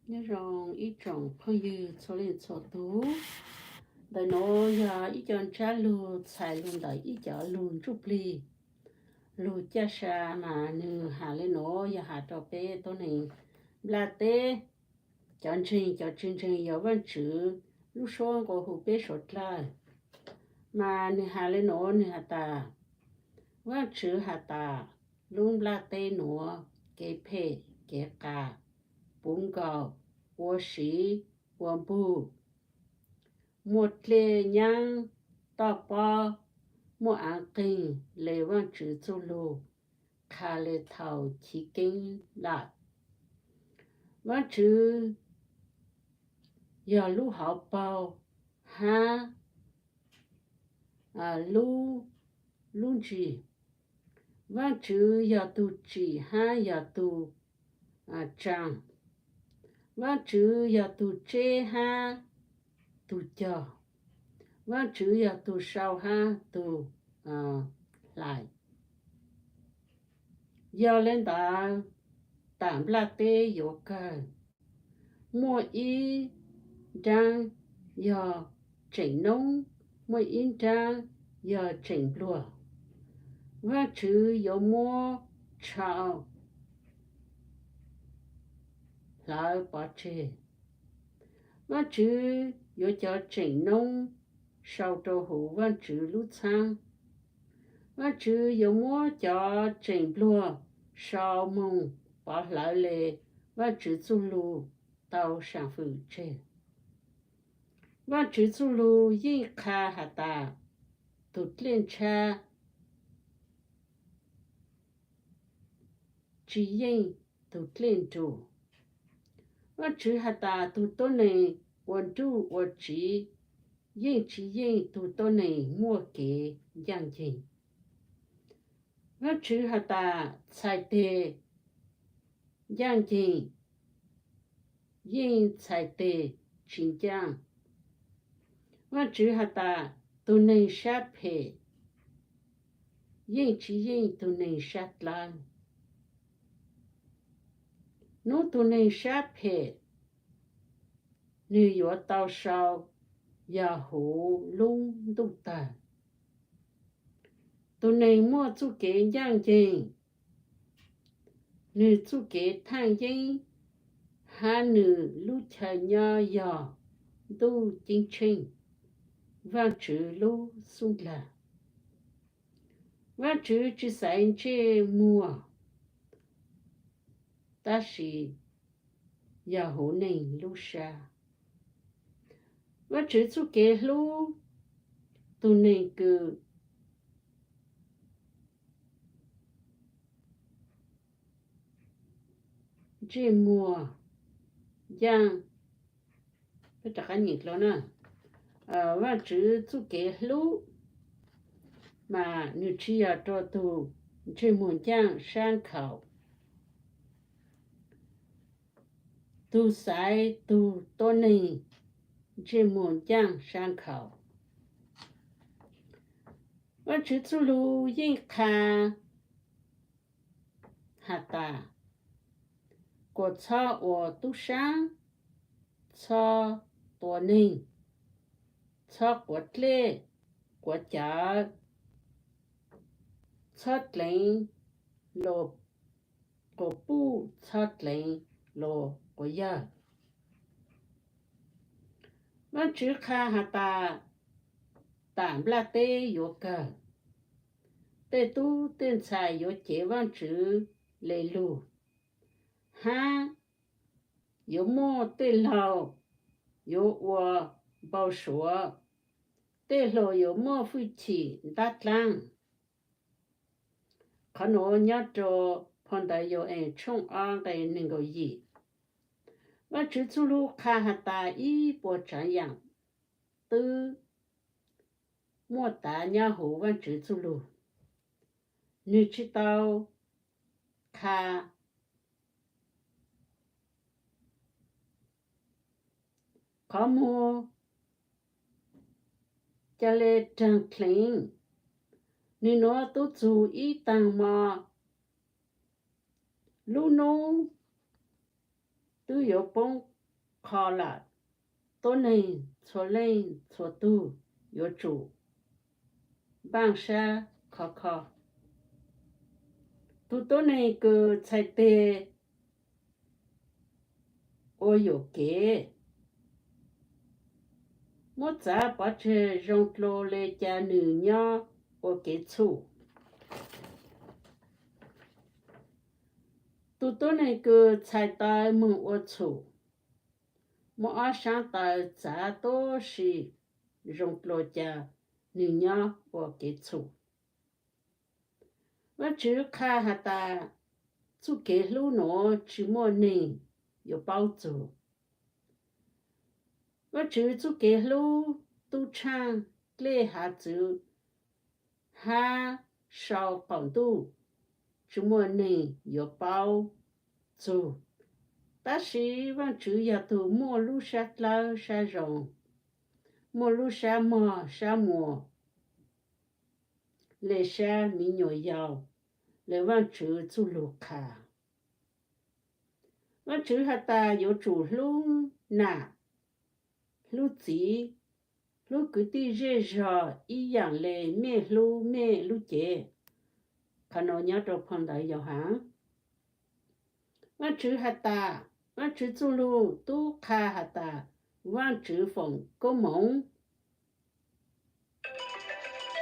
Nyob zoo ib tsoom phooj ywg txhua leej txhua tus. Ntawm no yog ib co ntsab lug txhais lug ntawm ib co lug ntsuj plig, lug caj sa, mas nwg has le nuav yog has rau peb tuab neeg nplaj teb, cov ntseeg cov tsis ntseeg, yog Vaajtswv lub suab nqua hu peb suav dlawg. Mas nwg has le nuav, nwg has tas, Vaajtswv has tas, lub nplaj teb nuav kev phem kev qas, puv nkaus, ua siv ua npug, muaj dlej nyaab toj pob, muaj aav qeeg le Vaajtswv txuj lug qha le thaus chiv keeb lawm. Vaajtswv yog lub hauv paug hab lub, lub ntsig. Vaajtswv yog tug tsim hab yog tug tsaa. Vaajtswv yog tug tseb hab tug cog. Vaajtswv yog tug sau hab tug hlais. Yog le ntawd, tam nplaj teb yuav kawg, muaj ib nraab yog tseem noob, muaj ib nraab yog tseem npluag. Vaajtswv yuav muab tshau hlawv pov tseg. Vaajtswv yuav cov tseem noob sau rau huv Vaajtswv lub txhaab. Vaajtswv yuav muab cov tseem npluag sau moog pov hlawv le Vaajtswv txuj lug tau saam fwm tseg. Vaajtswv txuj lug yeej qha has tas, tug dlej ntshab tsis yeej tug dlej nrug. Vaajtswv has tas, tug tuab neeg ua nruj ua tsiv yeej tsis yeej tug tuab neeg muaj kev ncaaj nceeg. Vaajtswv has tas, txhais teg ncaaj nceeg yeej txhais teg tsis ncaaj. Vaajtswv has tas, tug neeg sab phem yeej tsis yeej tug neeg sab dlawb. Nub tug neeg sab phem nwg yuav tau sau yog huv lub ntuj tawg. Tug neeg muaj txuj kev ncaaj nceeg, nwg txuj kev thaaj yeeb hab nwg lub chaw nyob yog ntuj ceeb tsheej, Vaajtswv lub xub ndlag. Vaajtswv tsis xaiv ntsej muag, tab sis yog huv neeg lub sab. Vaajtswv txuj kev hlub tug neeg kws ntsej muag ncaaj, rov qab nyeem dlua na, Vaajtswv txuj kev hlub mas nwg tsis yog rua tug ntsej muag ncaaj sab nkhaus. Tug xaiv tug tuab neeg ntsej muag ncaaj sab nkhaus. Vaajtswv txuj lug yeej qha has tas, kuas txhob ua tub saab, txhob tua neeg, txhob quav dlej, quav cawv, txhob dleev luas quas puj, txhob dleev luas quas yawg. Vaajtswv qha has tas, tam nplaj teb yuav kawg, tej tub tej ntxhais yuav cev Vaajtswv le lug, hab yuav muaj tej laug yuav ua npau suav, tej laug yuav muaj fwj chim ntab dlaab. Qhov nuav nyob rua phau ntawv Yau-ees tshooj ob nqe neeg nkaum yim. Vaajtswv txuj lug qha has tas ib puas tsaav yaam twb muaj tav nyob huv Vaajtswv txuj lug. Nwg tsi tau qha qhov muag ca le raag dleev. Nwg nuav tub txug ib taag mo, lub nub twb yuav poob kho lawm. Tuab neeg txhua leej txhua tug yuav tsum npaaj sab khov kho. Tug tuab neeg kws txhais teg ua yuam kev, muab txav pov tseg zoo dlua le ca nwg nyob ua kev txhum. Tug tuab neeg kws txhais taw moog ua txhum, muab ob saab taw txav tuab si zoo dlua ca nwg nyob ua kev txhum. Vaajtswv qha has tas, txuj kev hlub nuav tsi muaj neeg yuav paub txug. Vaajtswv txuj kev hlub tub tshaaj dlej hav txwv hab sau qaum ntuj tsi muaj neeg yuav paub txug. Tab sis Vaajtswv yog tug muaj lub sab dlawb sab zoo, muaj lub sab mog sab muag le sab miv nyuas yaus le Vaajtswv txuj lug qha. Vaajtswv has tas yuav tsum hlub nam, hlub txiv, hlub kwv tij zej zog ib yaam le mej hlub mej lub cev. Qhov nuav nyob rau phau ntawv Yauhas. Vaajtswv has tas, Vaajtswv txuj lug tub qha has tas, Vaajtswv foom koob moov,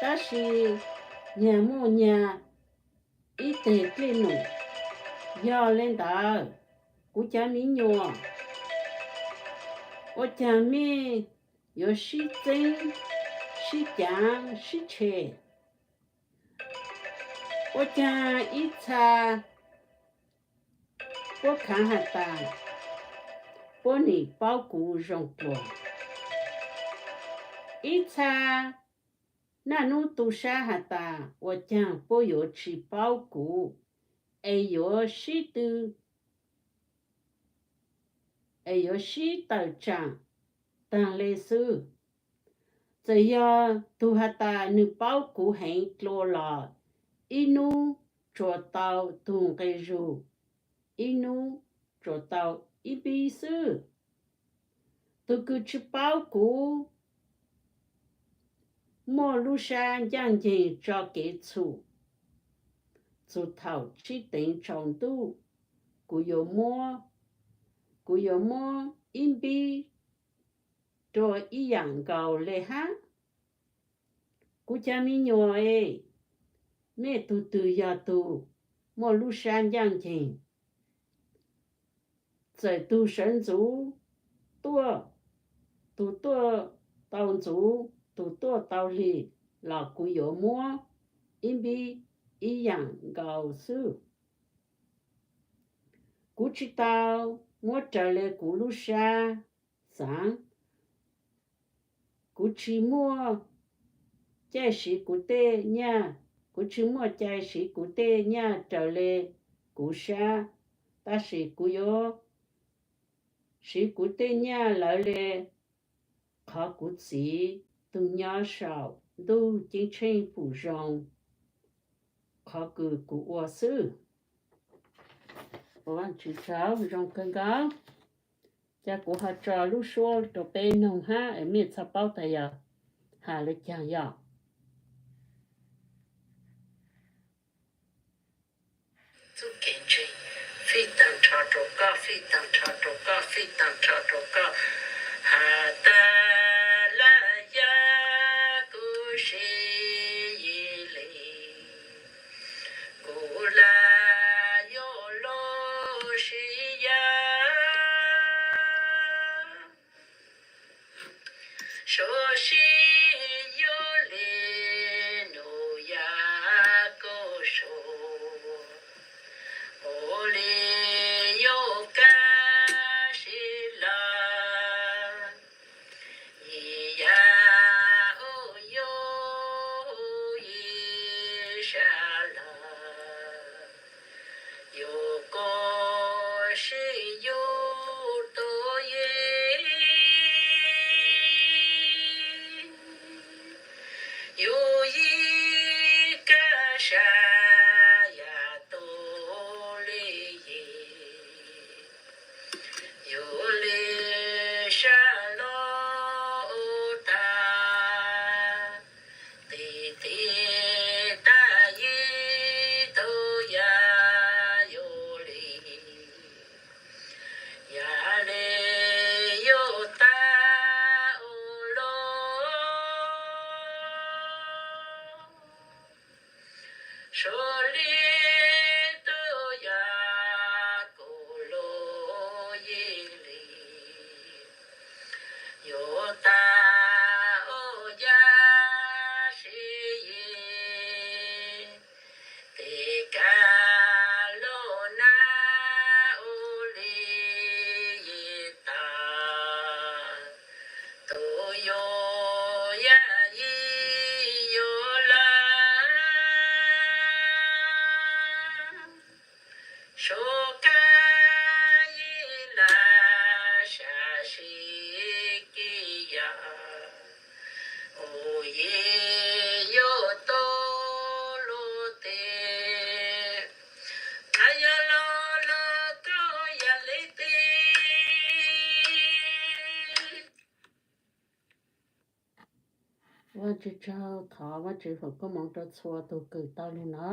tab sis nyag muaj nyag ib teg dlej num. Yog le ntawd, kuv cov miv nyuas, ua caag mej yuav sib txeeb, sib caav, sib tshem? Ua caag ib txha puab khaav has tas puab nim paub kuv zoo dlua? Ib txha naj nub tu sab has tas ua caag puab yuav tsi paub kuv, es yuav sib tw, es yuav sib tawm tsaam taag le xwb? Txawm yog tug has tas nwg paub kuv heev dlua los ib nub tsuas tau tug nqe zug, ib nub tsuas tau ib npib xwb. Tug kws tsi paub kuv muaj lub sab ncaaj nceeg tso kev txhum, txug thaum tsib teev tsaus ntuj, kuv yuav muab, kuv yuav muab ib npib rua ib yaam nkaus le hab. Kuv cov miv nyuas es, mej tug twg yog tug muaj lub sab ncaaj nceeg? Txawm tug sawv ntxuv tuaj, tug tuaj tau ntxuv, tug tuaj tau lig, los kuv yuav muab ib npib ib yaam nkaus xwb. Kuv tsi tau muab raws le kuv lub sab xaav. Kuv tsi muaj cai siv kuv tej nyaj, kuv tsi muaj cai siv kuv tej nyaj raws le kuv sab, tab sis kuv yuav siv kuv tej nyaj lawv le qhov kuv Txiv tug nyob saum ntuj ceeb tsheej pum zoo qhov kws kuv ua xwb. Ua Vaajtswv tsaug, zoo kawg nkaus. Ca kuv ho tso lub suab rua peb noog hab es mej txhaj paub tas yog has le caag yog. Txuj kev ntseeg, fij taag nrho rua koj, fij taag nrho rua koj, fij taag nrho rua koj. Has tas laj yaj kuv sib yig le, kuv laj yuav lug sib yaj. Suav sib yuav le nuj yaj kauj suav, ua le yuav kaj sib laj. Ua tsaug, thov Vajtswv foom koob hmoov rau txhua tus kws tau li no.